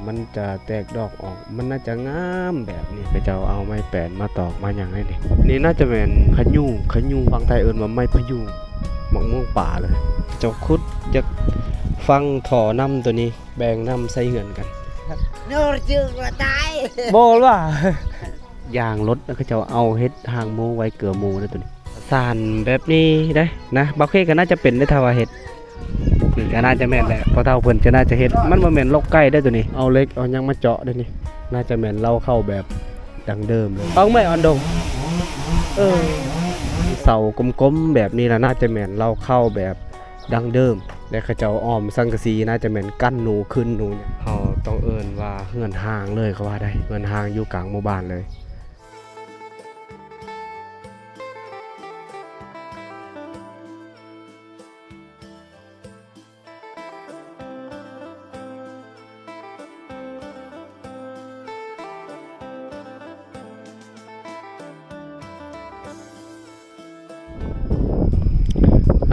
ມັນຈະແຕກດອກອອກ ມັນໜ້າຈະງາມແບບນີ້. ເຂົາເຈົ້າເອົາໄມ້ແປນມາຕອກມາຫຍັງໃຫ້ນີ້. ນີ້ໜ້າຈະແມ່ນຂະຫຍູງ, ຂະຫຍູງ ຝັ່ງໄທເອີ້ນວ່າໄມ້ພະຍຸງ, ໝາກມ່ວງປ່າເລີຍ. ເຈົ້າຂຸດຢາກຝັງທໍ່ນ້ຳໂຕນີ້ ແບ່ງນ້ຳໃສ່ເຮືອນກັນ. ໂນ ຈື່ວ່າຕາຍ ບໍ່ວ່າ ຢາງລົດ ເຂົາເຈົ້າເອົາເຮັດຫາງໝູໄວ້ເກືອໝູເດ້ໂຕນີ້. ສານແບບນີ້ເດ້ນະ ບ່າວເຄກໍໜ້າຈະເປັນເດ້ ຖ້າວ່າເຮັດ ນີ້ກໍໜ້າຈະແມ່ນແຫຼະ ພໍ່ເຖົ້າເພິ່ນຈະໜ້າຈະເຮັດ. ມັນບໍ່ແມ່ນລົກໄກ່ເດ້ໂຕນີ້ ເອົາເຫຼັກເອົາຫຍັງມາເຈາະເດ້ນີ້. ໜ້າຈະແມ່ນເລົ້າເຂົ້າແບບດັ້ງເດີມເລີຍ. ເອົາໄມ້ອ່ອນດົງ ເອີ ເສົາກົມໆແບບນີ້ລະ ໜ້າຈະແມ່ນເລົ້າເຂົ້າແບບ ດັ້ງເດີມ ແລະ ເຂົາເຈົ້າອ້ອມສັງກະສີ ໜ້າຈະແມ່ນກັນໜູຂຶ້ນໜູຫຍັງ. ເຮົາຕ້ອງເອີ້ນວ່າເຮືອນຮ້າງເລີຍກໍວ່າໄດ້ ເຮືອນຮ້າງຢູ່ກາງໝູ່ບ້ານເລີຍ.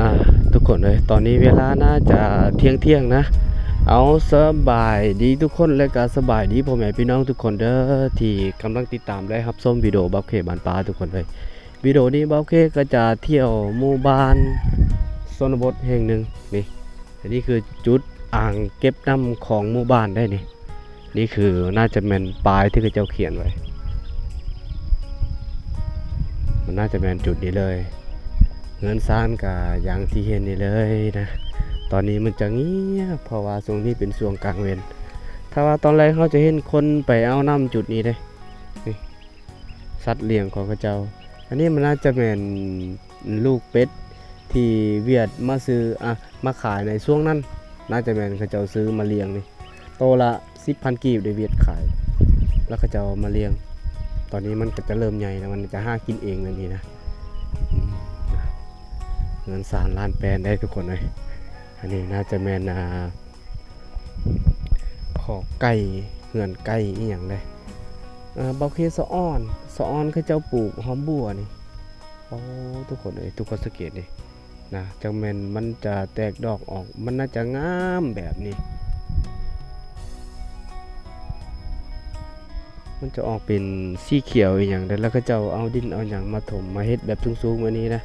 ອ່າ ທຸກຄົນເອີຍ ຕອນນີ້ເວລາໜ້າຈະທ່ຽງໆນະ. ເອົາ ສະບາຍດີທຸກຄົນ ແລະກະສະບາຍດີພໍ່ແມ່ພີ່ນ້ອງທຸກຄົນເດີ ທີ່ກຳລັງຕິດຕາມ ແລະ ຮັບຊົມວິດີໂອບ່າວເຄບ້ານປ່າທຸກຄົນເອີຍ. ວິດີໂອນີ້ບ່າວເຄກໍຈະທ່ຽວໝູ່ບ້ານຊົນນະບົດແຫ່ງໜຶ່ງນີ້. ອັນນີ້ຄືຈຸດອ່າງເກັບນ້ຳຂອງໝູ່ບ້ານໄດ໋ນີ້. ນີ້ຄືໜ້າຈະແມ່ນປ້າຍທີ່ເຂົາເຈົ້າຂຽນໄວ້ ມັນໜ້າຈະແມ່ນຈຸດນີ້ເລີຍ. ເຮືອນຊານກະຢ່າງທີ່ເຫັນນີ້ເລີຍນະ. ຕອນນີ້ມັນຈະງຽບ ເພາະວ່າຊ່ວງນີ້ເປັນຊ່ວງກາງເວັນ. ຖ້າວ່າຕອນແລງເຮົາຈະເຫັນຄົນໄປເອົານ້ຳຈຸດນີ້ເດ້ ນີ້ ສັດລ້ຽງຂອງເຂົາເຈົ້າ. ອັນນີ້ມັນໜ້າຈະແມ່ນລູກເປັດທີ່ຫວຽດມາຊື້ ອ່າ ມາຂາຍໃນຊ່ວງນັ້ນ ໜ້າຈະແມ່ນເຂົາເຈົ້າຊື້ມາລ້ຽງນີ້ ໂຕລະສິບພັນກີບ ໄດ້ຫວຽດຂາຍ ແລ້ວເຂົາເຈົ້າມາລ້ຽງ. ຕອນນີ້ມັນກໍຈະເລີ່ມໃຫຍ່ແລ້ວ ມັນຈະຫາກິນເອງແບບນີ້ນະ. ອືມ ເຮືອນຊານລ້ານແປນໄດ໋ທຸກຄົນເອີຍ. ອັນນີ້ໜ້າຈະແມ່ນ ອ່າ ຄອກໄກ່ ເຮືອນໄກ່ອີ່ຫຍັງເດ້. ເອີ ບ່າວເຄສະອອນ ສະອອນເຂົາເຈົ້າປູກຫອມບົ່ວນີ້. ໂອ້ ທຸກຄົນເອີຍ ທຸກຄົນສັງເກດເດ້ນະ ຈັ່ງແມ່ນມັນຈະແຕກດອກອອກ ມັນໜ້າຈະງາມແບບນີ້ ມັນຈະອອກເປັນສີຂຽວອີ່ຫຍັງເດ້. ແລ້ວເຂົາເຈົ້າເອົາດິນເອົາຫຍັງມາຖົມ ມາເຮັດແບບສູງໆແບບນີ້ນະ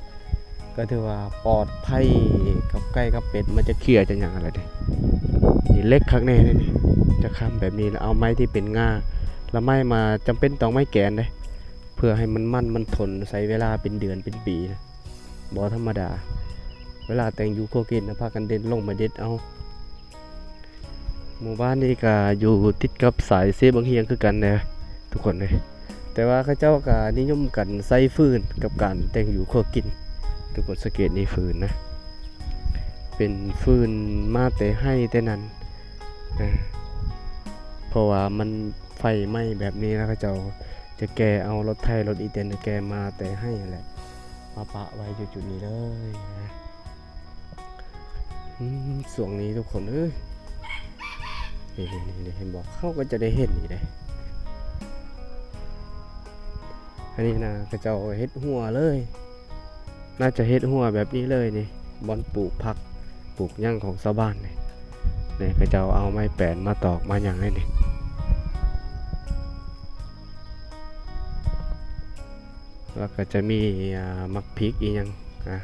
ກໍຖືວ່າປອດໄພກັບໄກ່ກັບເປັດ ມັນຈະເຄຍຈະຫຍັງຫັ້ນແຫຼະເດ້. ນີ້ເຫຼັກຄັກແນ່ເດ້ນີ້ ຈະຄ້ຳແບບນີ້ ແລ້ວເອົາໄມ້ທີ່ເປັນງ່າ ແລ້ວໄມ້ມາ ຈຳເປັນຕ້ອງໄມ້ແກນເດ້ ເພື່ອໃຫ້ມັນໝັ້ນ ມັນທົນ ໃຊ້ເວລາເປັນເດືອນເປັນປີນະ ບໍ່ທຳມະດາ. ເວລາແຕ່ງຢູ່ຄົວກິນນະ ພາກັນເດັດລົງມາເດັດເອົາ. ໝູ່ບ້ານນີ້ກະຢູ່ຕິດກັບສາຍເຊບັ້ງຮຽງຄືກັນເດ້ທຸກຄົນເອີຍ ແຕ່ວ່າເຂົາເຈົ້າກະນິຍົມກັນໃຊ້ຟືນກັບການແຕ່ງຢູ່ຄົວກິນ. ທຸກຄົນສັງເກດນີ້ຟືນນະ ເປັນຟືນມາແຕ່ໄຮ່ແຕ່ນານ ເພາະວ່າມັນໄຟໄໝ້ແບບນີ້ນະ ເຂົາເຈົ້າຈະແກ່ເອົາລົດໄຖລົດອີແຕນແກ່ມາແຕ່ໄຮ່ຫັ້ນແຫຼະ ມາປະໄວ້ຢູ່ຈຸດນີ້ເລີຍນະ. ອືມ ຊ່ວງນີ້ທຸກຄົນເອີຍ ນີ້ໆໆ ເຫັນບໍ່ ເຮົາກໍຈະໄດ້ເຫັນນີ້ເດ້. ອັນນີ້ນະ ເຂົາເຈົ້າເຮັດຮົ້ວເລີຍ ໜ້າຈະເຮັດຮົ້ວແບບນີ້ເລີຍນີ້ ບ່ອນປູກຜັກ ປູກຫຍັງຂອງຊາວບ້ານນີ້. ນີ້ເຂົາເຈົ້າເອົາໄມ້ແປນມາຕອກມາຫຍັງໃຫ້ນີ້ ແລ້ວກໍຈະມີ ອ່າ ໝາກພິກອີ່ຫຍັງ ອ່າ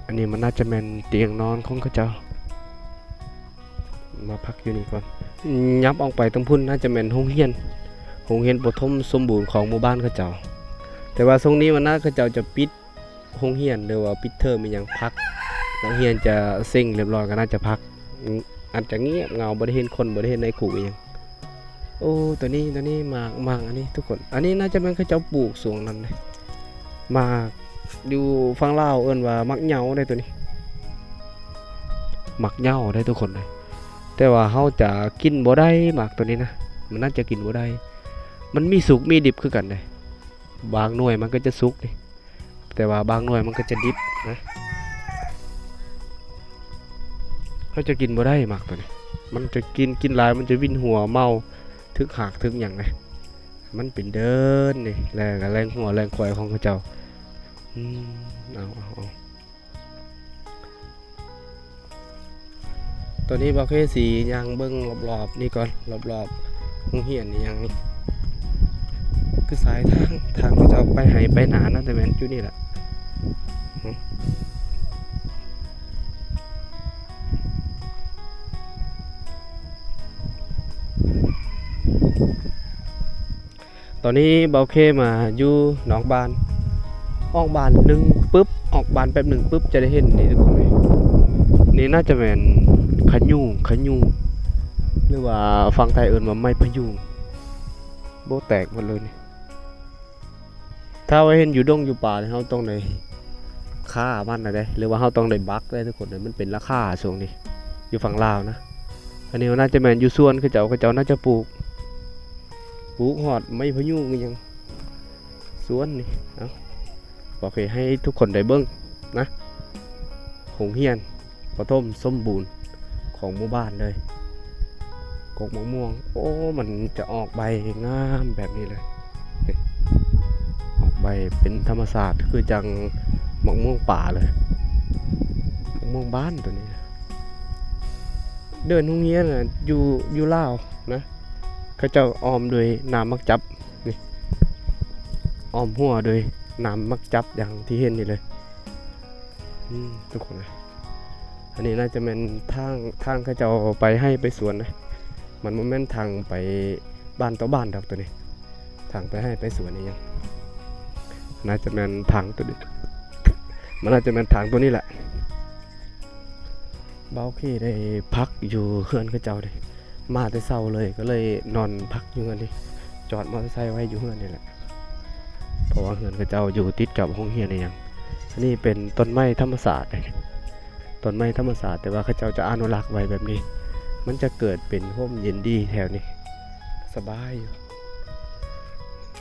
ອັນນີ້ມັນໜ້າຈະແມ່ນຕຽງນອນຂອງເຂົາເຈົ້າ ມາພັກຢູ່ນີ້ກ່ອນ. ຫຍັບອອກໄປທາງພຸ້ນໜ້າຈະແມ່ນໂຮງຮຽນ ໂຮງຮຽນປະຖົມສົມບູນຂອງໝູ່ບ້ານເຂົາເຈົ້າ. ແຕ່ວ່າຊ່ວງນີ້ມັນໜ້າເຂົາເຈົ້າຈະປິດໂຮງຮຽນ ຫຼືວ່າປິດເທີມອີ່ຫຍັງ ພັກ ນັກຮຽນຈະເສັງລຽບຮ້ອຍ ກໍໜ້າຈະພັກ. ອືມ ອາດຈະງຽບເຫງົາ ບໍ່ໄດ້ເຫັນຄົນ ບໍ່ໄດ້ເຫັນນາຍຄູອີ່ຫຍັງ. ໂອ້ ໂຕນີ້ ໂຕນີ້ໝາກ ໝາກອັນນີ້ທຸກຄົນ ອັນນີ້ໜ້າຈະແມ່ນເຂົາເຈົ້າປູກຊ່ວງນັ້ນເດ້. ໝາກຢູ່ຝັ່ງລາວເອີ້ນວ່າໝາກເຫຍົາເດ້ໂຕນີ້ ໝາກເຫຍົາເດ້ທຸກຄົນເດ້. ແຕ່ວ່າເຮົາຈະກິນບໍ່ໄດ້ໝາກໂຕນີ້ນະ ມັນໜ້າຈະກິນບໍ່ໄດ້. ມັນມີສຸກມີດິບຄືກັນເດ້ ບາງໜ່ວຍມັນກໍຈະສຸກເດ້. ແຕ່ວ່າບາງໜ່ວຍມັນກໍຈະດິບນະ ເຮົາຈະກິນບໍ່ໄດ້ໝາກໂຕນີ້ ມັນຈະກິນ ກິນຫຼາຍມັນຈະວິນຫົວເມົາ ຖືກຫາກຖືກຫຍັງນະ ມັນເປັນເດີ່ນນີ້ ແລງ ແລງຫົວແລງຄວາຍຂອງເຂົາເຈົ້າ. ອືມ ເອົາ ເອົາ ເອົາ. ຕອນນີ້ບ່າວເຄຊິຍ່າງເບິ່ງລອບໆນີ້ກ່ອນ ລອບໆໂຮງຮຽນອີ່ຫຍັງນີ້ ຄືສາຍທາງ ທາງທີ່ຈະໄປໄຮ່ໄປນາ ໜ້າຈະແມ່ນຈຸດນີ້ແຫຼະ. ຕອນນີ້ບ່າວເຄມາຢູ່ນອກບ້ານ ອອກບ້ານໜຶ່ງປຶບ ອອກບ້ານແປັບໜຶ່ງປຶບ ຈະໄດ້ເຫັນນີ້ທຸກຄົນເອີຍ. ນີ້ໜ້າຈະແມ່ນຂະຫຍູງ ຂະຫຍູງ ຫຼືວ່າຝັ່ງໄທເອີ້ນວ່າໄມ້ພະຍຸງ. ໂອ້ ແຕກໝົດເລີຍນີ້. ຖ້າວ່າເຫັນຢູ່ດົງຢູ່ປ່ານີ້ ເຮົາຕ້ອງໄດ້ຂ້າມັນນະເດ້ ຫຼືວ່າເຮົາຕ້ອງໄດ້ບັກເດ້ທຸກຄົນເອີຍ. ມັນເປັນລາຄາຊ່ວງນີ້ ຢູ່ຝັ່ງລາວນະ. ອັນນີ້ໜ້າຈະແມ່ນຢູ່ສວນເຂົາເຈົ້າ ເຂົາເຈົ້າໜ້າຈະປູກ ປູກຮອດໄມ້ພະຍຸງອີ່ຫຍັງ ສວນນີ້. ເອົາ ກໍຄືໃຫ້ທຸກຄົນໄດ້ເບິ່ງນະ ໂຮງຮຽນປະຖົມສົມບູນຂອງໝູ່ບ້ານເລີຍ. ກົກໝາກມ່ວງ ໂອ້ ມັນຈະອອກໃບງາມແບບນີ້ເລີຍ ນີ້ ອອກໃບເປັນທຳມະຊາດ ຄືຈັ່ງໝາກມ່ວງປ່າເລີຍ ໝາກມ່ວງບ້ານໂຕນີ້. ເດີ່ນໂຮງຮຽນນະ ຢູ່ ຢູ່ລາວນະ ເຂົາເຈົ້າອ້ອມດ້ວຍນ້ຳໝາກຈັບ ນີ້ ອ້ອມຮົ້ວໂດຍນ້ຳໝາກຈັບ ຢ່າງທີ່ເຫັນນີ້ເລີຍ ອືມ ທຸກຄົນເອີຍ. ອັນນີ້ໜ້າຈະແມ່ນທາງ ທາງເຂົາເຈົ້າໄປໄຮ່ໄປສວນເດ້ ມັນບໍ່ແມ່ນທາງໄປບ້ານຕໍ່ບ້ານດອກໂຕນີ້ ທາງໄປໄຮ່ໄປສວນອີ່ຫຍັງ. ໜ້າຈະແມ່ນທາງໂຕນີ້ ມັນໜ້າຈະແມ່ນທາງໂຕນີ້ແຫຼະ. ບ່າວເຄໄດ້ພັກຢູ່ເຮືອນເຂົາເຈົ້າເດ້ ມາແຕ່ເຊົ້າເລີຍ ກໍເລີຍນອນພັກຢູ່ເຮືອນນີ້ ຈອດມໍເຕີໄຊໄວ້ຢູ່ເຮືອນນີ້ແຫຼະ ເພາະວ່າເຮືອນເຂົາເຈົ້າຢູ່ຕິດກັບໂຮງຮຽນອີ່ຫຍັງ. ອັນນີ້ເປັນຕົ້ນໄມ້ທຳມະຊາດເດ້ ຕົ້ນໄມ້ທຳມະຊາດ ແຕ່ວ່າເຂົາເຈົ້າຈະອະນຸລັກໄວ້ແບບນີ້ ມັນຈະເກີດເປັນຮົ່ມເຢັນດີແຖວນີ້ ສະບາຍຢູ່.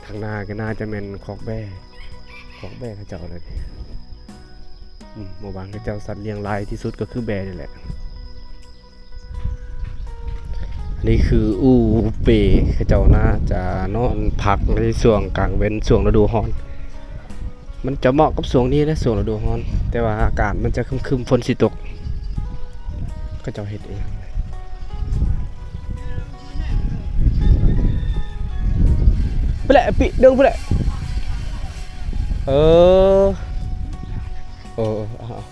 ທາງໜ້າກໍໜ້າຈະແມ່ນຄອກແບ້ ຄອກແບ້ເຂົາເຈົ້າເລີຍ. ອືມ ໝູ່ບ້ານເຂົາເຈົ້າສັດລ້ຽງຫຼາຍທີ່ສຸດກໍຄືແບ້ນີ້ແຫຼະ. ອັນນີ້ຄືອູ່ເປ ເຂົາເຈົ້າໜ້າຈະນອນພັກໃນຊ່ວງກາງເວັນ ຊ່ວງລະດູຮ້ອນ. ມັນຈະເໝາະກັບຊ່ວງນີ້ນະ ຊ່ວງລະດູຮ້ອນ ແຕ່ວ່າອາກາດມັນຈະຄຶມໆ ຝົນຊິຕົກ. ເຂົາເຈົ້າເຮັດອີ່ຫຍັງ ພຸ້ນແຫຼະ ປິ ເດີງພຸ້ນແຫຼະ. ເອີ ເອີ ເອີ ເອົາ ເອົາ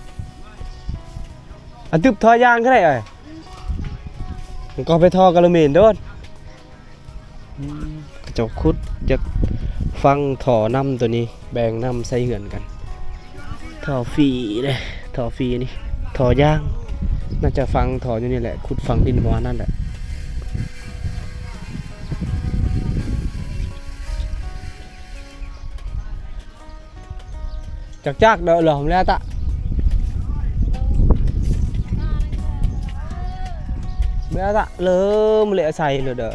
ອາ ຕຶບທໍ່ຢາງກໍໄດ້ອ້າຍ ມັນກໍໄປທໍ່ກະລະເມນໂດດ. ອືມ ເຂົາເຈົ້າຂຸດຢາກຝັງທໍ່ນ້ຳໂຕນີ້ ແບ່ງນ້ຳໃສ່ເຮືອນກັນ. ທໍ່ຟຣີເດ້ ທໍ່ຟຣີນີ້ ທໍ່ຢາງ ໜ້າຈະຝັງທໍ່ຢູ່ນີ້ແຫຼະ ຂຸດຝັງດິນປະມານນັ້ນແຫຼະ. ຈາກໆ ເດີ ເລີ ເລີຕະ ເລີຕະ ເລີ ເລີ ອາໄສ ເລີ ເດີ.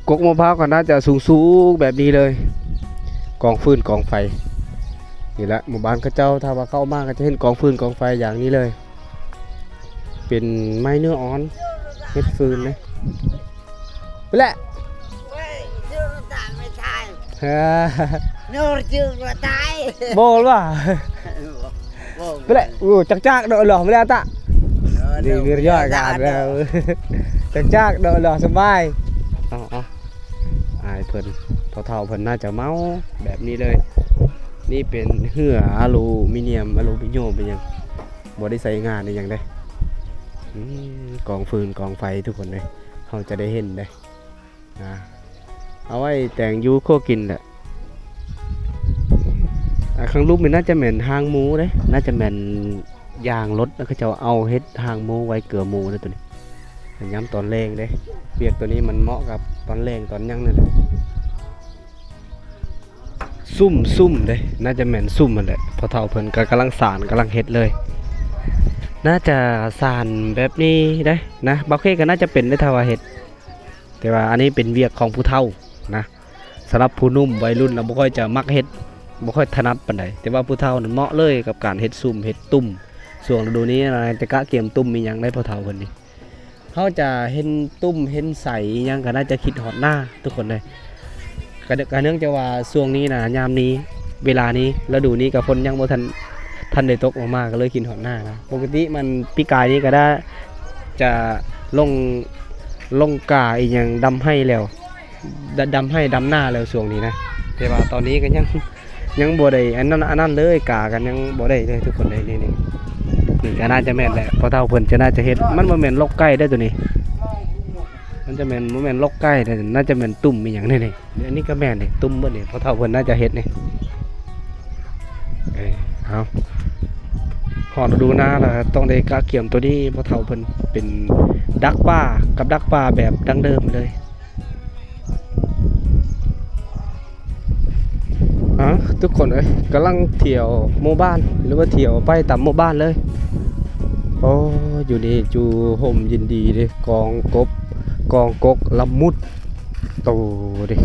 ກົກໝາກພ້າວກໍໜ້າຈະສູງໆ ແບບນີ້ເລີຍ ກອງຟືນກອງໄຟ. ນີ້ແຫຼະໝູ່ບ້ານເຂົາເຈົ້າ ຖ້າວ່າເຂົ້າມາກໍຈະເຫັນກອງຟືນກອງໄຟຢ່າງນີ້ເລີຍ ເປັນໄມ້ເນື້ອອ່ອນ ເຮັດຟືນເດ້. ພຸ້ນແຫຼະ ເອີ ໂອ້ ຈັກໆ ເດີ ເລີ ເລີຕະ ເອີ ຈັກໆ ເດີ ເລີ ສະບາຍ. ເອົາໆ ອ້າຍເພິ່ນ ພໍ່ເຖົ້າເພິ່ນໜ້າຈະເມົາແບບນີ້ເລີຍ. ນີ້ເປັນເຮືອອາລູມິນຽມ ອາລູມິນໂຍມ ເປັນຫຍັງ ບໍ່ໄດ້ໃຊ້ງານອີ່ຫຍັງເດ້. ອືມ ກອງຟືນກອງໄຟທຸກຄົນເອີຍ ເຮົາຈະໄດ້ເຫັນເດ້. ນະ ເອົາໄວ້ແຕ່ງຢູ່ຄົວກິນແຫຼະ. ອາ ຂ້າງລຸ່ມນີ້ໜ້າຈະແມ່ນຮາງໝູເດ້ ໜ້າຈະແມ່ນຢາງລົດ ແລ້ວເຂົາເຈົ້າເອົາເຮັດຮາງໝູໄວ້ເກືອໝູເດ້ໂຕນີ້. ຍາມຕອນແລງເດ້ ວຽກໂຕນີ້ມັນເໝາະກັບຕອນແລງຕອນຫຍັງນັ້ນແຫຼະ. ສຸ້ມ ສຸ້ມເດ້ ໜ້າຈະແມ່ນສຸ້ມຫັ້ນແຫຼະ ພໍ່ເຖົ້າເພິ່ນກໍກຳລັງສານ ກຳລັງເຮັດເລີຍ. ໜ້າຈະສານແບບນີ້ເດ້ນະ ບ່າວເຄກໍໜ້າຈະເປັນເດ້ ຖ້າວ່າເຮັດ. ແຕ່ວ່າອັນນີ້ເປັນວຽກຂອງຜູ້ເຖົ້ານະ ສຳລັບຜູ້ໜຸ່ມໄວລຸ້ນລະບໍ່ຄ່ອຍຈະມັກເຮັດ ບໍ່ຄ່ອຍຖະໜັດປານໃດ. ແຕ່ວ່າຜູ້ເຖົ້ານັ້ນເໝາະເລີຍກັບການເຮັດສຸ້ມ ເຮັດຕຸ້ມ ຊ່ວງລະດູນີ້ນະ ຈະກະກຽມຕຸ້ມອີ່ຫຍັງໄດ້ພໍ່ເຖົ້າເພິ່ນນີ້. ເຮົາຈະເຫັນຕຸ້ມເຫັນໄສອີ່ຫຍັງກໍໜ້າຈະຄິດຮອດນາທຸກຄົນເລີຍ. ກະ ກະເນື່ອງຈາກວ່າຊ່ວງນີ້ນະ ຍາມນີ້ ເວລານີ້ ລະດູນີ້ກໍຝົນຍັງບໍ່ທັນ ທັນໄດ້ຕົກລົງມາ ກໍເລີຍຄິດຮອດນານະ. ປົກກະຕິມັນປີກາຍນີ້ກໍໄດ້ ຈະລົງ ລົງກາອີ່ຫຍັງດຳໄຮ່ແລ້ວ ດ- ດຳໄຮ່ດຳນາແລ້ວຊ່ວງນີ້ນະ. ແຕ່ວ່າຕອນນີ້ກໍຍັງ ຍັງບໍ່ໄດ້ອັນນັ້ນ ອັນນັ້ນເລີຍ ກາກັນຍັງບໍ່ໄດ້ເລີຍທຸກຄົນເລີຍ. ນີ້ ນີ້ ນີ້ກໍໜ້າຈະແມ່ນແຫຼະ ພໍ່ເຖົ້າເພິ່ນຈະໜ້າຈະເຮັດ. ມັນບໍ່ແມ່ນລົກໄກ່ເດ້ໂຕນີ້ ມັນຈະແມ່ນ ບໍ່ແມ່ນລົກໄກ່ເດ້ ໜ້າຈະແມ່ນຕຸ້ມອີ່ຫຍັງນີ້. ນີ້ ອັນນີ້ກໍແມ່ນນີ້ ຕຸ້ມເບິດນີ້ ພໍ່ເຖົ້າເພິ່ນໜ້າຈະເຮັດນີ້. ເອີ ເອົາ ຮອດລະດູນາແລ້ວ ຕ້ອງໄດ້ກະກຽມໂຕນີ້. ພໍ່ເຖົ້າເພິ່ນເປັນດັກປາ ກັບດັກປາແບບດັ້ງເດີມເລີຍ. ອ່າ ທຸກຄົນເອີຍ ກຳລັງທ່ຽວໝູ່ບ້ານ ຫຼືວ່າທ່ຽວໄປຕາມໝູ່ບ້ານເລີຍ. ໂອ້ ຢູ່ນີ້ຢູ່ຮົ່ມເຢັນດີເດ້ ກອງກົບ ກອງກົກລະມຸດ ໂຕເດ້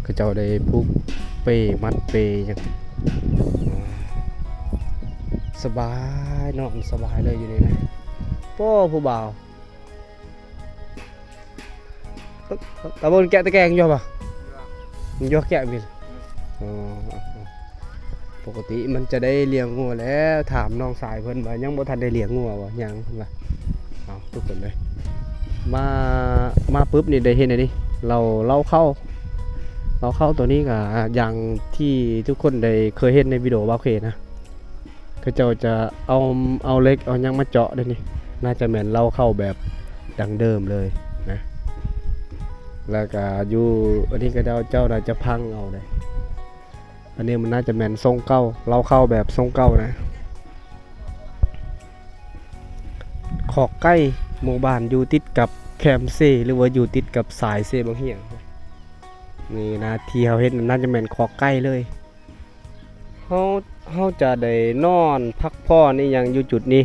ເຂົາເຈົ້າໄດ້ຜູກເປມັດເປຫຍັງ ສະບາຍ ນອນສະບາຍເລີຍຢູ່ນີ້ນະ. ໂອ້ ຜູ້ບ່າວ ຕາບົນແກະຕະແກງຢູ່ບໍ່? ມັນຢູ່ແກະບິນ. ອໍ ປົກກະຕິມັນຈະໄດ້ລ້ຽງງົວແລ້ວ. ຖາມນ້ອງຊາຍເພິ່ນວ່າຍັງບໍ່ທັນໄດ້ລ້ຽງງົວບໍ່? ຍັງ ເພິ່ນວ່າ. ເອົາ ທຸກຄົນເລີຍ ມາ ມາປຶບນີ້ໄດ້ເຫັນອັນນີ້ ເລົ້າ ເລົ້າເຂົ້າ ເລົ້າເຂົ້າໂຕນີ້ກໍຢ່າງທີ່ທຸກຄົນໄດ້ເຄີຍເຫັນໃນວິດີໂອບ່າວເຄນະ. ເຂົາເຈົ້າຈະເອົາ ເອົາເຫຼັກເອົາຫຍັງມາເຈາະເດ້ນີ້. ໜ້າຈະແມ່ນເລົ້າເຂົ້າແບບດັ້ງເດີມເລີຍນະ. ແລ້ວກະຢູ່ອັນນີ້ເຂົາເຈົ້າ ເຈົ້າໜ້າຈະພັງເອົາເດ້. ອັນນີ້ມັນໜ້າຈະແມ່ນຊົງເກົ່າ ເລົ້າເຂົ້າແບບຊົງເກົ່ານະ. ຄອກໄກ່ ໝູ່ບ້ານຢູ່ຕິດກັບແຄມເຊ ຫຼືວ່າຢູ່ຕິດກັບຊາຍເຊບັ້ງຫຽງ. ນີ້ນະ ທີ່ເຮົາເຫັນນັ້ນໜ້າຈະແມ່ນຄອກໄກ່ເລີຍ. ເຮົາ ເຮົາຈະໄດ້ນອນພັກຜ່ອນອີ່ຫຍັງຢູ່ຈຸດນີ້.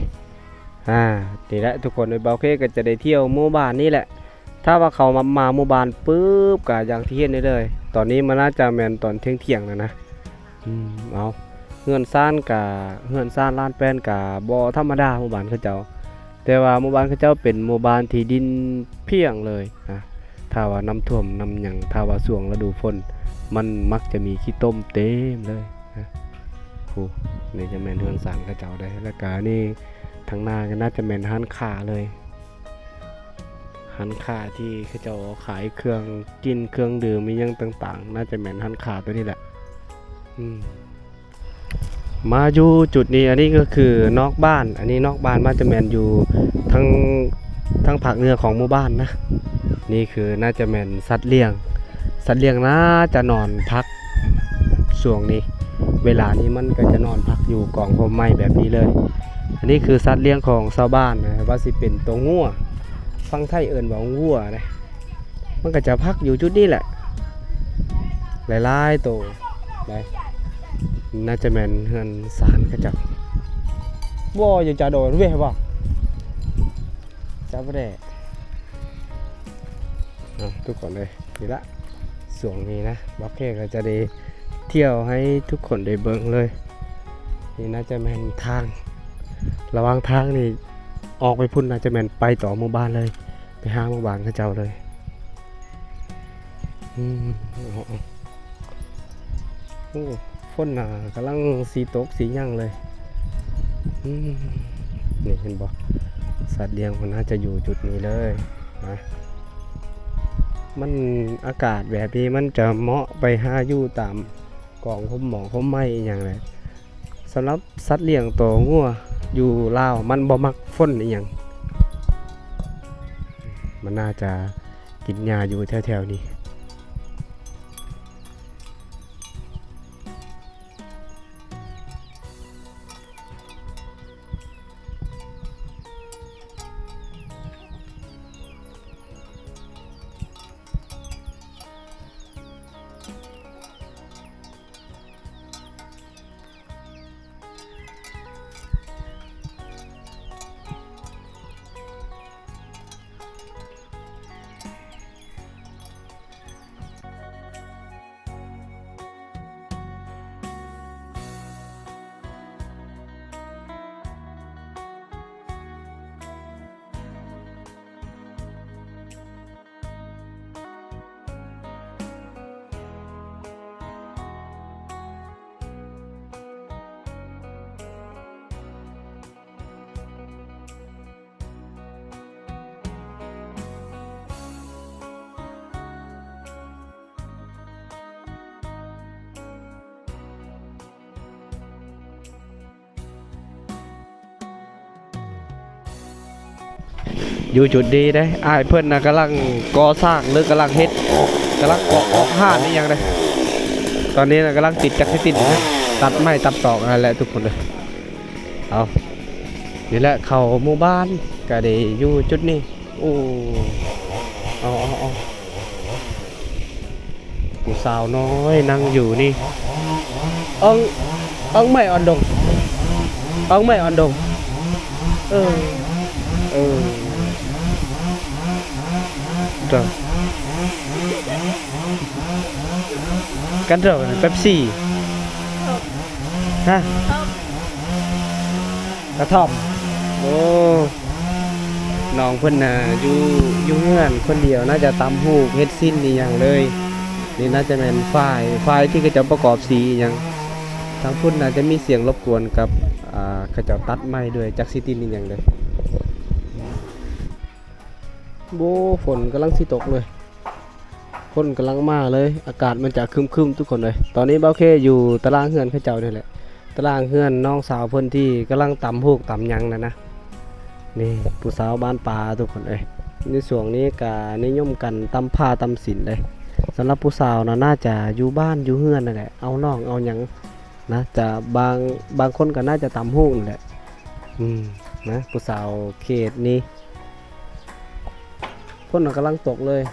ອາ ນີ້ແຫຼະທຸກຄົນເອີຍ ບ່າວເຄກໍຈະໄດ້ທ່ຽວໝູ່ບ້ານນີ້ແຫຼະ. ຖ້າວ່າເຂົ້າມາ ມາໝູ່ບ້ານປຶບ ກະຢ່າງທີ່ເຫັນນີ້ເລີຍ. ຕອນນີ້ມັນໜ້າຈະແມ່ນຕອນທ່ຽງໆແລ້ວນະ. ອືມ ເອົາ ເຮືອນຊານກະ ເຮືອນຊານລານແປ້ນກະບໍ່ທຳມະດາ ໝູ່ບ້ານເຂົາເຈົ້າ. ແຕ່ວ່າໝູ່ບ້ານເຂົາເຈົ້າເປັນໝູ່ບ້ານທີ່ດິນພຽງເລີຍນະ. ຖ້າວ່ານ້ຳຖ້ວມນ້ຳຫຍັງ ຖ້າວ່າຊ່ວງລະດູຝົນ ມັນມັກຈະມີຂີ້ຕົມເຕັມເລີຍນະ. ໂອ້ ນີ້ຈະແມ່ນເຮືອນຊານເຂົາເຈົ້າເດ້. ແລ້ວກະນີ້ທາງໜ້າກໍໜ້າຈະແມ່ນຮ້ານຄ້າເລີຍ ຮ້ານຄ້າທີ່ເຂົາເຈົ້າຂາຍເຄື່ອງກິນເຄື່ອງດື່ມອີ່ຫຍັງຕ່າງໆ ໜ້າຈະແມ່ນຮ້ານຄ້າໂຕນີ້ແຫຼະ. ອືມ ມາຢູ່ຈຸດນີ້ ອັນນີ້ກໍຄືນອກບ້ານ ອັນນີ້ນອກບ້ານ ມັນຈະແມ່ນຢູ່ທາງ ທາງພາກເໜືອຂອງໝູ່ບ້ານນະ. ນີ້ຄືໜ້າຈະແມ່ນສັດລ້ຽງ ສັດລ້ຽງໜ້າຈະນອນພັກຊ່ວງນີ້ ເວລານີ້ມັນກໍຈະນອນພັກຢູ່ກອງຮົ່ມໄມ້ແບບນີ້ເລີຍ. ອັນນີ້ຄືສັດລ້ຽງຂອງຊາວບ້ານນະ ວ່າຊິເປັນໂຕງົວ ຝັ່ງໄທເອີ້ນວ່າງົວນະ. ມັນກໍຈະພັກຢູ່ຈຸດນີ້ແຫຼະ ຫຼາຍໆໂຕໄດ໋. ໜ້າຈະແມ່ນເຮືອນຊານເຂົາເຈົ້າ. ບໍ່ຢູ່ຈາໂດນເວຍບໍ່? ຈາບໍ່ໄດ້. ເອົາ ທຸກຄົນເອີຍ ນີ້ລະ ຊ່ວງນີ້ນະ ບ່າວເຄກໍຈະໄດ້ທ່ຽວໃຫ້ທຸກຄົນໄດ້ເບິ່ງເລີຍ. ນີ້ໜ້າຈະແມ່ນທາງ ລະຫວ່າງທາງນີ້ ອອກໄປພຸ້ນ ໜ້າຈະແມ່ນໄປຕໍ່ໝູ່ບ້ານເລີຍ. ໄປຫາໝູ່ບ້ານເຂົາເຈົ້າເລີຍ. ອືມ ໂອ້ ຝົນນະກຳລັງຊິຕົກຊິຫຍັງເລີຍ. ອືມ ນີ້ເຫັນບໍ່ ສັດລ້ຽງເພິ່ນໜ້າຈະຢູ່ຈຸດນີ້ເລີຍນະ. ມັນ ອາກາດແບບນີ້ມັນຈະເໝາະໄປຫາຢູ່ຕາມກອງຮົ່ມໝອກຮົ່ມໄມ້ອີ່ຫຍັງແຫຼະ. ສຳລັບສັດລ້ຽງໂຕງົວຢູ່ລາວ ມັນບໍ່ມັກຝົນອີ່ຫຍັງ ມັນໜ້າຈະກິນຫຍ້າຢູ່ແຖວໆນີ້. ຢູ່ຈຸດນີ້ເດ້ ອ້າຍເພິ່ນນະກຳລັງກໍ່ສ້າງ ຫຼືກຳລັງເຮັດ ກຳລັງເກາະອອກຮ້ານອີ່ຫຍັງເດ້. ຕອນນີ້ນະກຳລັງຕິດຈັກຊິຕິນ ຕັດໄມ້ຕັດຕອກຫັ້ນແຫຼະທຸກຄົນເອີຍ. ເອົາ ນີ້ແຫຼະ ເຂົ້າໝູ່ບ້ານກະໄດ້ຢູ່ຈຸດນີ້. ໂອ້ ເອົາ ເອົາ ເອົາ ຜູ້ສາວນ້ອຍນັ່ງຢູ່ນີ້ ເອີງ ເອີງໄມ້ອ່ອນດົງ ເອີງໄມ້ອ່ອນດົງ ເອີ ເອີ ເດີ ກັນເດີ ເປັບຊີ ຮະ ກະທ່ອມ ໂອ້ ນ້ອງເພິ່ນນະຢູ່ ຢູ່ເຮືອນຄົນດຽວ ໜ້າຈະຕຳຫູກເຮັດຊີ້ນອີ່ຫຍັງເລີຍ. ນີ້ໜ້າຈະແມ່ນຝ້າຍ ຝ້າຍທີ່ເຂົາເຈົ້າປະກອບສີອີ່ຫຍັງ. ທາງພຸ້ນໜ້າຈະມີສຽງລົບກວນກັບ ອ່າ ເຂົາເຈົ້າຕັດໄມ້ດ້ວຍ ຈັກຊິຕິນອີ່ຫຍັງເລີຍ. ໂອ້ ຝົນກຳລັງຊິຕົກເລີຍ. ຝົນກຳລັງມາເລີຍ ອາກາດມັນຈະຄຶ້ມໆ ທຸກຄົນເອີຍ. ຕອນນີ້ບ່າວເຄຢູ່ຕາລາງເຮືອນເຂົາເຈົ້ານີ້ແຫຼະ ຕາລາງເຮືອນນ້ອງສາວເພິ່ນທີ່ກຳລັງຕຳຫູກຕຳຫຍັງນັ້ນນະ. ນີ້ຜູ້ສາວບ້ານປ່າທຸກຄົນເອີຍ ໃນຊ່ວງນີ້ກະນິຍົມກັນຕຳຜ້າຕຳສິນເດ້. ສຳລັບຜູ້ສາວນະ ໜ້າຈະຢູ່ບ້ານຢູ່ເຮືອນນັ້ນແຫຼະ ເອົາໜອງເອົາຫຍັງນະ ຈະບາງ ບາງຄົນກະໜ້າຈະຕຳຫູກນັ້ນແຫຼະ. ອືມ ນະ ຜູ້ສາວເຂດນີ້ ຝົນນະກຳລັງຕົກເລີຍ.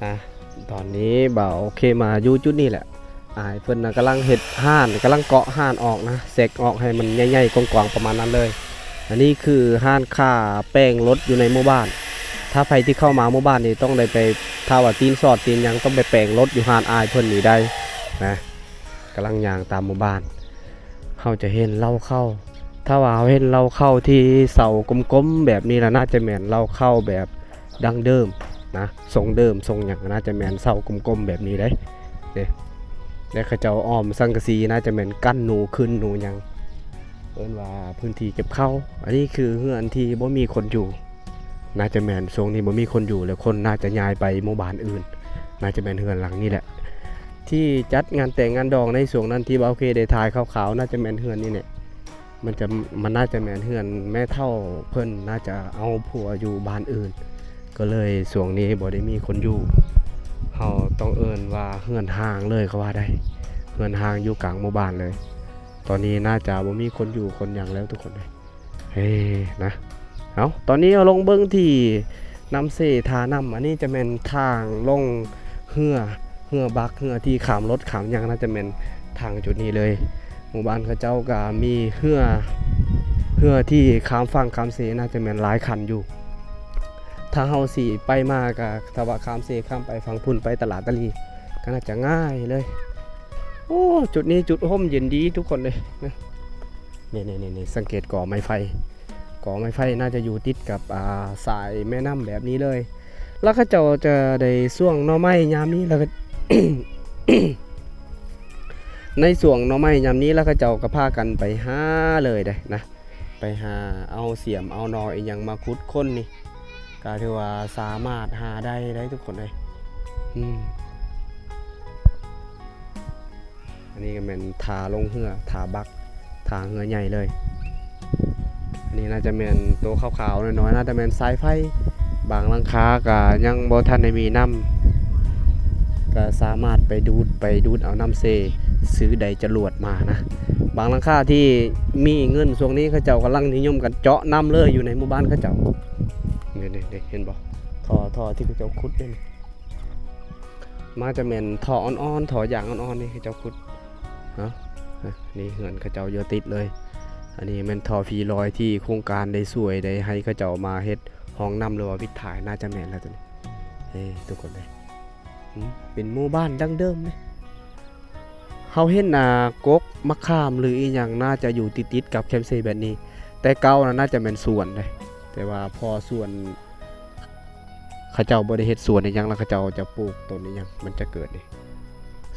ອ່ະ ຕອນນີ້ບ່າວເຄມາຢູ່ຈຸດນີ້ແຫຼະ ອ້າຍເພິ່ນນະກຳລັງເຮັດຮ້ານ ກຳລັງເກາະຮ້ານອອກນະ ເຊັກອອກໃຫ້ມັນໃຫຍ່ໆ ກວ້າງໆ ປະມານນັ້ນເລີຍ. ອັນນີ້ຄືຮ້ານຄ້າແປງລົດຢູ່ໃນໝູ່ບ້ານ ຖ້າໃຜທີ່ເຂົ້າມາໝູ່ບ້ານນີ້ຕ້ອງໄດ້ໄປ ຖ້າວ່າຕີນສອດຕີນຫຍັງ ຕ້ອງໄປແປງລົດຢູ່ຮ້ານອ້າຍເພິ່ນນີ້ໄດ້ນະ. ກຳລັງຍ່າງຕາມໝູ່ບ້ານ ເຮົາຈະເຫັນເລົ້າເຂົ້າ ຖ້າວ່າເຮົາເຫັນເລົ້າເຂົ້າທີ່ເສົາກົມໆ ແບບນີ້ລະ ໜ້າຈະແມ່ນເລົ້າເຂົ້າແບບດັ້ງເດີມນະ ຊົງເດີມຊົງຫຍັງ ໜ້າຈະແມ່ນເສົາກົມໆ ແບບນີ້ເດ້ ເດ້ ແລະ ເຂົາເຈົ້າອ້ອມສັງກະສີ ໜ້າຈະແມ່ນກັນໜູຂຶ້ນໜູຫຍັງ ເອີ້ນວ່າພື້ນທີ່ເກັບເຂົ້າ. ອັນນີ້ຄືເຮືອນທີ່ບໍ່ມີຄົນຢູ່ ໜ້າຈະແມ່ນຊ່ວງນີ້ບໍ່ມີຄົນຢູ່ ແລ້ວຄົນໜ້າຈະຍ້າຍໄປໝູ່ບ້ານອື່ນ ໜ້າຈະແມ່ນເຮືອນຫຼັງນີ້ແຫຼະ ທີ່ຈັດງານແຕ່ງງານດອງໃນຊ່ວງນັ້ນ ທີ່ບ່າວເຄໄດ້ຖ່າຍຄາວໆ ໜ້າຈະແມ່ນເຮືອນນີ້ແຫຼະ ມັນຈະ ມັນໜ້າຈະແມ່ນເຮືອນແມ່ເຖົ້າເພິ່ນ ໜ້າຈະເອົາຜົວຢູ່ບ້ານອື່ນ ກໍເລີຍຊ່ວງນີ້ບໍ່ໄດ້ມີຄົນຢູ່ ເຮົາຕ້ອງເອີ້ນວ່າເຮືອນຮ້າງເລີຍກໍວ່າໄດ້ ເຮືອນຮ້າງຢູ່ກາງໝູ່ບ້ານເລີຍ. ຕອນນີ້ໜ້າຈະບໍ່ມີຄົນຢູ່ຄົນຫຍັງແລ້ວທຸກຄົນເອີຍ. ເອີ ນະ ເອົາ ຕອນນີ້ເຮົາລົງເບິ່ງທີ່ນ້ຳເຊທ່ານ້ຳ ອັນນີ້ຈະແມ່ນທາງລົງເຮືອ ເຮືອບັກ ເຮືອທີ່ຂ້າມລົດຂ້າມຫຍັງ ໜ້າຈະແມ່ນທາງຈຸດນີ້ເລີຍ. ໝູ່ບ້ານເຂົາເຈົ້າກະມີເຮືອ ເຮືອທີ່ຂ້າມຝັ່ງຂ້າມເຊ ໜ້າຈະແມ່ນຫຼາຍຄັນຢູ່. ຖ້າເຮົາຊິໄປມາກະ ຖ້າວ່າຂ້າມເຊຂ້າມໄປຝັ່ງພຸ້ນ ໄປຕະຫຼາດຕະຫຼີ ກະໜ້າຈະງ່າຍເລີຍ. ໂອ້ ຈຸດນີ້ຈຸດຮົ່ມເຢັນດີທຸກຄົນເອີຍ ນະ. ນີ້ໆໆ ສັງເກດກໍໄມ້ໄຜ່ ກໍໄມ້ໄຜ່ໜ້າຈະຢູ່ຕິດກັບ ອ່າ ສາຍແມ່ນ້ຳແບບນີ້ເລີຍ. ແລ້ວເຂົາເຈົ້າຈະໄດ້ຊ່ວງໜໍ່ໄມ້ຍາມນີ້ ແລ້ວກໍ ໃນຊ່ວງໜໍ່ໄມ້ຍາມນີ້ ແລ້ວເຂົາເຈົ້າກໍພາກັນໄປຫາເລີຍເດ້ນະ ໄປຫາເອົາສຽມເອົາໜໍ່ອີ່ຫຍັງມາຂຸດຄົ້ນນີ້ ກໍຖືວ່າສາມາດຫາໄດ້ໄດ໋ທຸກຄົນເອີຍ. ອືມ ອັນນີ້ກໍແມ່ນທ່າລົງເຮືອ ທ່າບັກ ທ່າເຮືອໃຫຍ່ເລີຍ. ອັນນີ້ໜ້າຈະແມ່ນໂຕຂາວໆນ້ອຍໆ ໜ້າຈະແມ່ນສາຍໄຟ. ບາງຫຼັງຄາກໍຍັງບໍ່ທັນໄດ້ມີນ້ຳ ກໍສາມາດໄປດູດ ໄປດູດເອົານ້ຳເຊ ຊື້ໄດ້ຈະຫຼວດມານະ. ບາງຫຼັງຄາທີ່ມີເງິນຊ່ວງນີ້ ເຂົາເຈົ້າກຳລັງນິຍົມກັນເຈາະນ້ຳເລີຍ ຢູ່ໃນໝູ່ບ້ານເຂົາເຈົ້າ. ນີ້ໆ ເຫັນບໍ່? ທໍ່ ທໍ່ທີ່ເຂົາເຈົ້າຂຸດເດ້. ມາຈະແມ່ນທໍ່ອ່ອນໆ ທໍ່ຢາງອ່ອນໆ ນີ້ເຂົາເຈົ້າຂຸດເນາະ. ນີ້ເຮືອນເຂົາເຈົ້າຢູ່ຕິດເລີຍ. ອັນນີ້ແມ່ນທໍ່ຟຣີລອຍທີ່ໂຄງການໄດ້ຊ່ວຍ ໄດ້ໃຫ້ເຂົາເຈົ້າມາເຮັດຮ່ອງນ້ຳ ຫຼືວ່າວິດຖ່າຍ ໜ້າຈະແມ່ນແລ້ວໂຕນີ້. ເອີ ທຸກຄົນເອີຍ ອືມ ເປັນໝູ່ບ້ານດັ້ງເດີມເດ້. ເຮົາເຫັນ ອ່າ ກົກ ໝາກຂາມ ຫຼືອີ່ຫຍັງ ໜ້າຈະຢູ່ຕິດໆກັບແຄມເຊແບບນີ້. ແຕ່ເກົ່ານະ ໜ້າຈະແມ່ນສວນເດ້ ແຕ່ວ່າພໍສວນ ເຂົາເຈົ້າບໍ່ໄດ້ເຮັດສວນອີ່ຫຍັງ ແລ້ວເຂົາເຈົ້າຈະປູກຕົ້ນອີ່ຫຍັງ ມັນຈະເກີດນີ້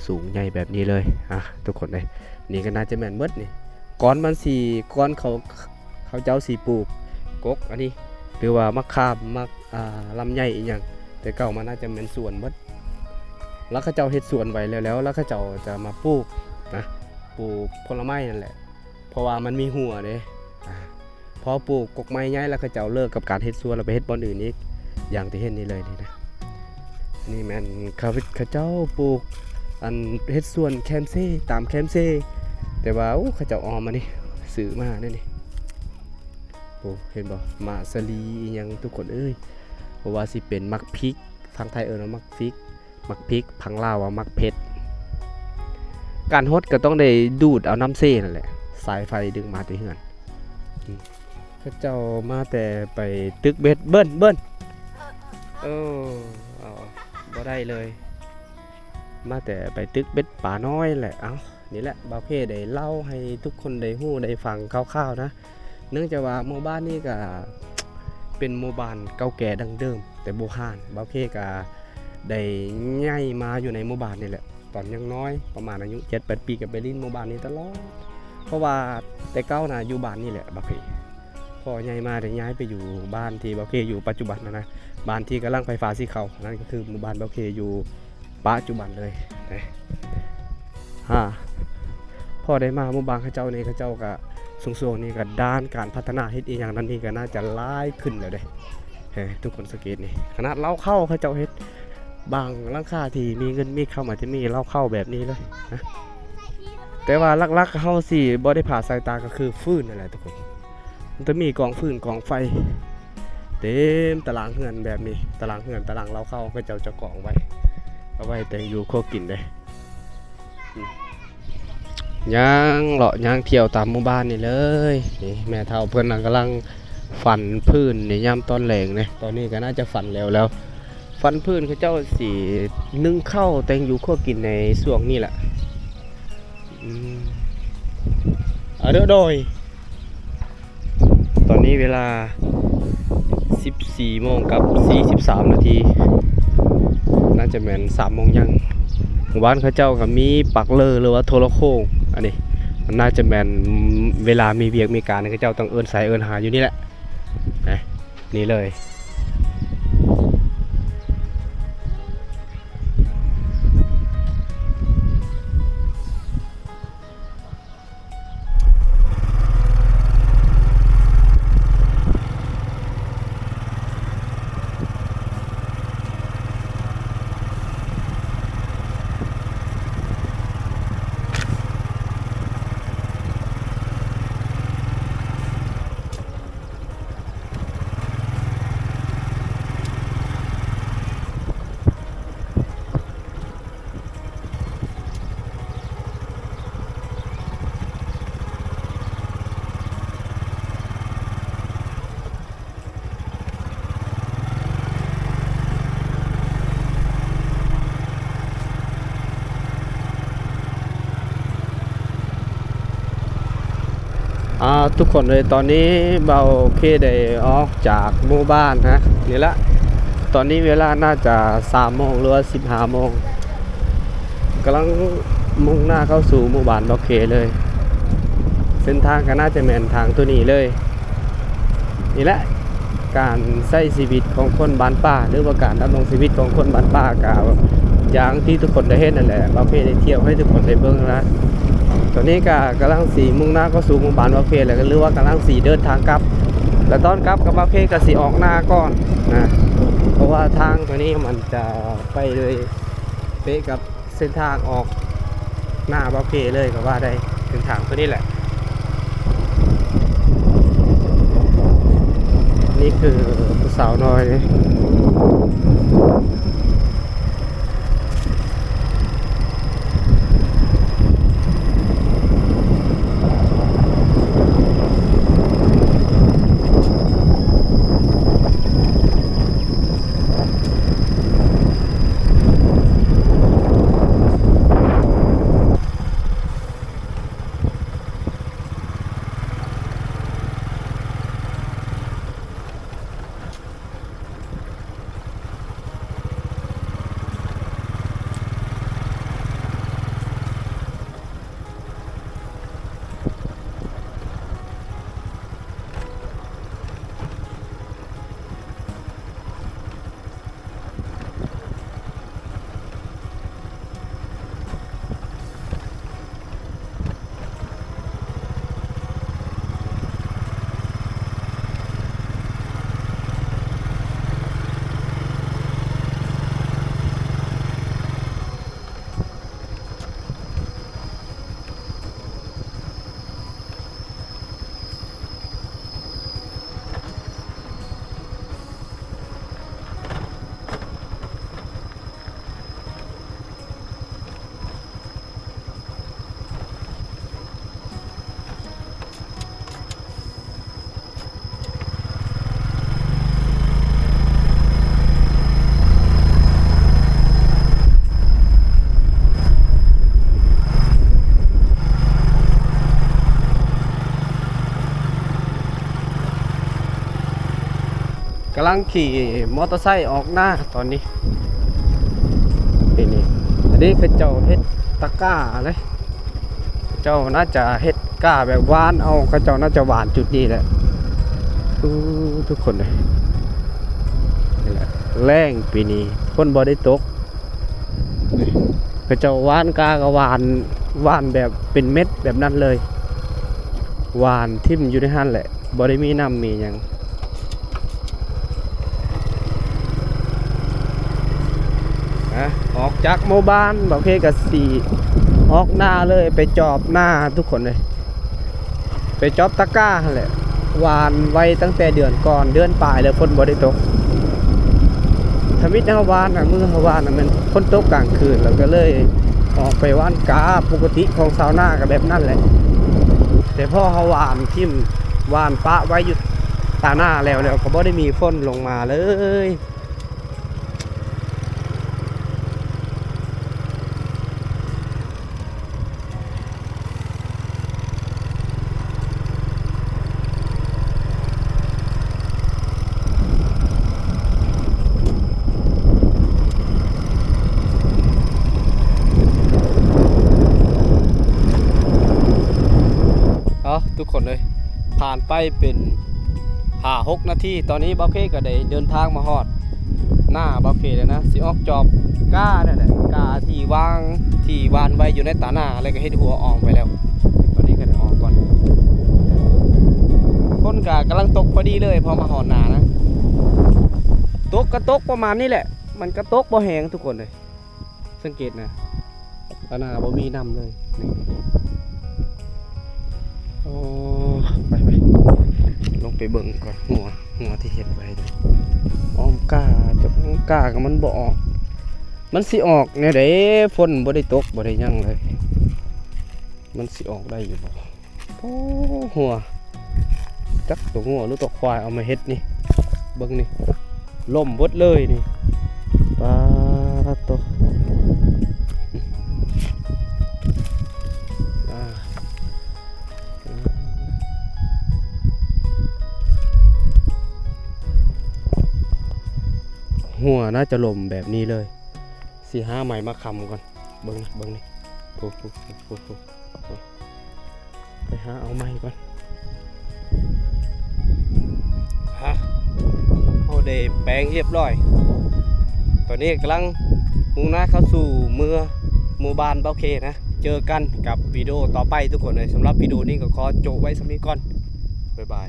ສູງໃຫຍ່ແບບນີ້ເລີຍ. ອ່າ ທຸກຄົນເອີຍ ນີ້ກໍໜ້າຈະແມ່ນໝົດນີ້. ກ່ອນມັນຊິ ກ່ອນເຂົາ ເຂົາເຈົ້າຊິປູກກົກອັນນີ້ ຫຼືວ່າໝາກຂາມ ໝາກ ອ່າ ລຳໄຍອີ່ຫຍັງ ແຕ່ເກົ່າມັນໜ້າຈະແມ່ນສວນໝົດ. ແລ້ວເຂົາເຈົ້າເຮັດສວນໄວ້ແລ້ວໆ ແລ້ວເຂົາເຈົ້າຈະມາປູກນະ ປູກຜົນລະໄມ້ນັ້ນແຫຼະ ເພາະວ່າມັນມີຮົ້ວເດ້. ອ່າ ພໍປູກກົກໄມ້ໃຫຍ່ແລ້ວ ເຂົາເຈົ້າເລີກກັບການເຮັດສວນ ແລ້ວໄປເຮັດບ່ອນອື່ນອີກ ຢ່າງທີ່ເຫັນນີ້ເລີຍນີ້ນະ. ນີ້ແມ່ນເຂົາ ເຂົາເຈົ້າປູກ ອັນ ເຮັດສວນແຄມເຊ ຕາມແຄມເຊ ແຕ່ວ່າ ໂອ້ ເຂົາເຈົ້າອ້ອມມານີ້ ຊື້ມາແນວນີ້. ໂອ້ ເຫັນບໍ່? ໝາກສາລີອີ່ຫຍັງ ທຸກຄົນເອີຍ ບໍ່ວ່າຊິເປັນໝາກພິກ ຝັ່ງໄທເອີ້ນວ່າໝາກພິກ ໝາກພິກ ຝັ່ງລາວວ່າໝາກເຜັດ. ການຫົດກໍຕ້ອງໄດ້ດູດເອົານ້ຳເຊນັ້ນແຫຼະ ສາຍໄຟດຶງມາແຕ່ເຮືອນ. ອືມ ເຂົາເຈົ້າມາແຕ່ໄປຕຶກເບັດ ເບິ່ນ ເບິ່ນ ເອີ ເອົາ ບໍ່ໄດ້ເລີຍ ມາແຕ່ໄປຕຶກເບັດປານ້ອຍແຫຼະ. ເອົ້າ ນີ້ແຫຼະ ບ່າວເຄໄດ້ເລົ່າໃຫ້ທຸກຄົນໄດ້ຮູ້ໄດ້ຟັງຄ່າວໆນະ. ເນື່ອງຈາກວ່າໝູ່ບ້ານນີ້ກະເປັນໝູ່ບ້ານເກົ່າແກ່ດັ້ງເດີມ ແຕ່ບູຮານ. ບ່າວເຄກະໄດ້ໃຫຍ່ມາຢູ່ໃນໝູ່ບ້ານນີ້ແຫຼະ ຕອນຍັງນ້ອຍ ປະມານອາຍຸເຈັດແປດປີ ກະໄປຫຼິ້ນໝູ່ບ້ານນີ້ຕະຫຼອດ ເພາະວ່າແຕ່ເກົ່ານະຢູ່ບ້ານນີ້ແຫຼະບ່າວເຄ. ພໍໃຫຍ່ມາໄດ້ຍ້າຍໄປຢູ່ບ້ານທີ່ບ່າວເຄຢູ່ປັດຈຸບັນນະ ບ້ານທີ່ກຳລັງໄຟຟ້າຊິເຂົ້າ ນັ້ນກໍຄືໝູ່ບ້ານບ່າວເຄຢູ່ ປະຈຸບັນເລີຍເດ້. ຫາ ພໍໄດ້ມາໝູ່ບ້ານເຂົາເຈົ້ານີ້ ເຂົາເຈົ້າກະ ຊ່ວງໆນີ້ກະດ້ານການພັດທະນາເຮັດອີ່ຫຍັງນັ້ນນີ້ກະໜ້າຈະຫຼາຍຂຶ້ນແລ້ວເດ້. ເອີ ທຸກຄົນສັງເກດນີ້ ຂະໜາດເລົ້າເຂົ້າເຂົາເຈົ້າເຮັດ ບາງຫຼັງຄາທີ່ມີເງິນມີຄຳອາດຈະມີເລົ້າເຂົ້າແບບນີ້ເລີຍນະ. ແຕ່ວ່າຫຼັກໆເຮົາຊິບໍ່ໄດ້ຜາດສາຍຕາ ກໍຄືຟືນນັ້ນແຫຼະທຸກຄົນ. ມັນຈະມີກອງຟືນກອງໄຟເຕັມຕາລາງເຮືອນແບບນີ້ ຕາລາງເຮືອນ ຕາລາງເລົ້າເຂົ້າ ເຂົາເຈົ້າຈະກອງໄວ້ ເອົາໄວ້ແຕ່ງຢູ່ຄົວກິນເດ້. ອືມ ຍ່າງເລາະຍ່າງທ່ຽວຕາມໝູ່ບ້ານນີ້ເລີຍ. ນີ້ແມ່ເຖົ້າເພິ່ນນະກຳລັງຝັນຟືນໃນຍາມຕອນແລງເດ້. ຕອນນີ້ກໍໜ້າຈະຝັນແລ້ວແລ້ວ ຝັນຟືນ ເຂົາເຈົ້າຊິໜຶ້ງເຂົ້າແຕ່ງຢູ່ຄົວກິນໃນຊ່ວງນີ້ແຫຼະ. ອືມ ອາເດີ ໂດຍ ຕອນນີ້ເວລາສິບສີ່ໂມງກັບສີ່ສິບສາມນາທີ ໜ້າຈະແມ່ນສາມໂມງຢ່າງ. ໝູ່ບ້ານເຂົາເຈົ້າກໍມີປັກເລີ ຫຼືວ່າໂທລະໂຄ່ງ ອັນນີ້ໜ້າຈະແມ່ນເວລາມີວຽກມີການ ເຂົາເຈົ້າຕ້ອງເອີ້ນໃສ່ເອີ້ນຫາຢູ່ນີ້ແຫຼະ. ນີ້ເລີຍ. ອ່າ ທຸກຄົນເອີຍ ຕອນນີ້ບ່າວເຄໄດ້ອອກຈາກໝູ່ບ້ານນະ ນີ້ລະ ຕອນນີ້ເວລາໜ້າຈະສາມໂມງ ຫຼືວ່າສິບຫ້າໂມງ ກຳລັງມຸ່ງໜ້າເຂົ້າສູ່ໝູ່ບ້ານບ່າວເຄເລີຍ. ເສັ້ນທາງກໍໜ້າຈະແມ່ນທາງໂຕນີ້ເລີຍ ນີ້ແຫຼະ. ການໃຊ້ຊີວິດຂອງຄົນບ້ານປ່າ ຫຼືວ່າການດຳລົງຊີວິດຂອງຄົນບ້ານປ່າ ກໍຢ່າງທີ່ທຸກຄົນໄດ້ເຫັນນັ້ນແຫຼະ ບ່າວເພໄດ້ທ່ຽວໃຫ້ທຸກຄົນໄດ້ເບິ່ງນະ. ຕອນນີ້ກໍກຳລັງຊິມຸ່ງໜ້າເຂົ້າສູ່ໝູ່ບ້ານບ່າວເພແລ້ວ ຫຼືວ່າກຳລັງຊິເດີນທາງກັບ ແລະຕອນກັບກໍບ່າວເພກໍຊິອອກນາກ່ອນນະ ເພາະວ່າທາງຕົວນີ້ມັນຈະໄປເລີຍເປະກັບ ເສັ້ນທາງອອກນາບ່າວເພເລີຍກໍວ່າໄດ້ ເສັ້ນທາງຕົວນີ້ແຫຼະ. ນີ້ຄືຜູ້ສາວນ້ອຍນີ້. ກຳລັງຂີ່ມໍເຕີໄຊອອກນາຕອນນີ້ ນີ້ ອັນນີ້ເຂົາເຈົ້າເຮັດຕະກ້າເດ້ ເຈົ້າໜ້າຈະເຮັດກ້າແບບຫວ່ານເອົາ ເຂົາເຈົ້າໜ້າຈະຫວ່ານຈຸດນີ້ແຫຼະ. ໂອ້ ທຸກຄົນເອີຍ ນີ້ແຫຼະ ແລ້ງປີນີ້ຝົນບໍ່ໄດ້ຕົກ. ເຂົາເຈົ້າຫວ່ານກ້າກໍຫວ່ານ ຫວ່ານແບບເປັນເມັດແບບນັ້ນເລີຍ ຫວ່ານຖິ້ມຢູ່ໃນຫັ້ນແຫຼະ ບໍ່ໄດ້ມີນ້ຳມີຫຍັງ. ອາ ອອກຈາກໝູ່ບ້ານ ບ່າວເພກໍຊິອອກນາເລີຍ ໄປຈອບນາທຸກຄົນເອີຍ. ໄປຈອບຕະກ້າຫັ້ນແຫຼະ ຫວ່ານໄວ້ຕັ້ງແຕ່ເດືອນກ່ອນ ເດືອນປາຍແລ້ວຝົນບໍ່ໄດ້ຕົກ. ທຳອິດເຮົາຫວ່ານນະ ມື້ເຮົາຫວ່ານນະແມ່ນຝົນຕົກກາງຄືນ ແລ້ວກໍເລີຍອອກໄປຫວ່ານກ້າ ປົກກະຕິຂອງຊາວນາກໍແບບນັ້ນແຫຼະ ແຕ່ພໍເຮົາຫວ່ານຖິ້ມ ຫວ່ານປະໄວ້ຢູ່ຕາໜ້າແລ້ວ ແລ້ວກໍບໍ່ໄດ້ມີຝົນລົງມາເລີຍ. ເອົາ ທຸກຄົນເອີຍ ຜ່ານໄປເປັນຫ້າຫົກນາທີ ຕອນນີ້ບ່າວເຄກໍໄດ້ເດີນທາງມາຮອດ ໜ້າບ່າວເຄແລ້ວນະ ຊິອອກຈອບກ້ານັ້ນແຫຼະ ກ້າທີ່ວາງ ທີ່ຫວ່ານໄວ້ຢູ່ໃນຕາໜ້າ ແລ້ວກໍເຮັດຫົວອອກໄປແລ້ວ. ຕອນນີ້ກໍໄດ້ອອກກ່ອນ ຝົນກໍກຳລັງຕົກພໍດີເລີຍ ພໍມາຮອດໜ້ານະ ຕົກກໍຕົກປະມານນີ້ແຫຼະ ມັນກໍຕົກບໍ່ແຮງທຸກຄົນເອີຍ. ສັງເກດນະ ຕາໜ້າບໍ່ມີນ້ຳເລີຍ ນີ້ ໂອ້ ໄປໆ ລົງໄປເບິ່ງກ່ອນ ຫົວ ຫົວທີ່ເຮັດໄວ້ ອ້ອມກ້າ ຈະອ້ອມກ້າກໍມັນບໍ່ອອກ ມັນຊິອອກແນວໃດ ຝົນບໍ່ໄດ້ຕົກ ບໍ່ໄດ້ຫຍັງເລີຍ ມັນຊິອອກໄດ້ຢູ່ບໍ່? ໂອ້ ຫົວ ຈັກຕົວງົວຫຼືຕົວຄວາຍເອົາມາເຮັດນີ້ ເບິ່ງນີ້ ລົ້ມເບິດເລີຍນີ້ ປາດໂຕ ອາ ຫົວໜ້າຈະລົ້ມແບບນີ້ເລີຍ ຊິຫາໄມ້ມາຄ້ຳກ່ອນ ເບິ່ງ ເບິ່ງນີ້ ໂອ້ ໂອ້ ໂອ້ ໂອ້ ໄປຫາເອົາໃໝ່ກ່ອນ ອ່ະ ເຮົາໄດ້ແປງຮຽບຮ້ອຍ ຕອນນີ້ກຳລັງມຸ່ງໜ້າເຂົ້າສູ່ເມືອງ ໝູ່ບ້ານເບົາເຄນະ. ເຈີກັນກັບວິດີໂອຕໍ່ໄປທຸກຄົນເອີຍ. ສຳລັບວິດີໂອນີ້ກໍຂໍໂຈະໄວ້ສ່ຳນີ້ກ່ອນ. ບາຍບາຍ.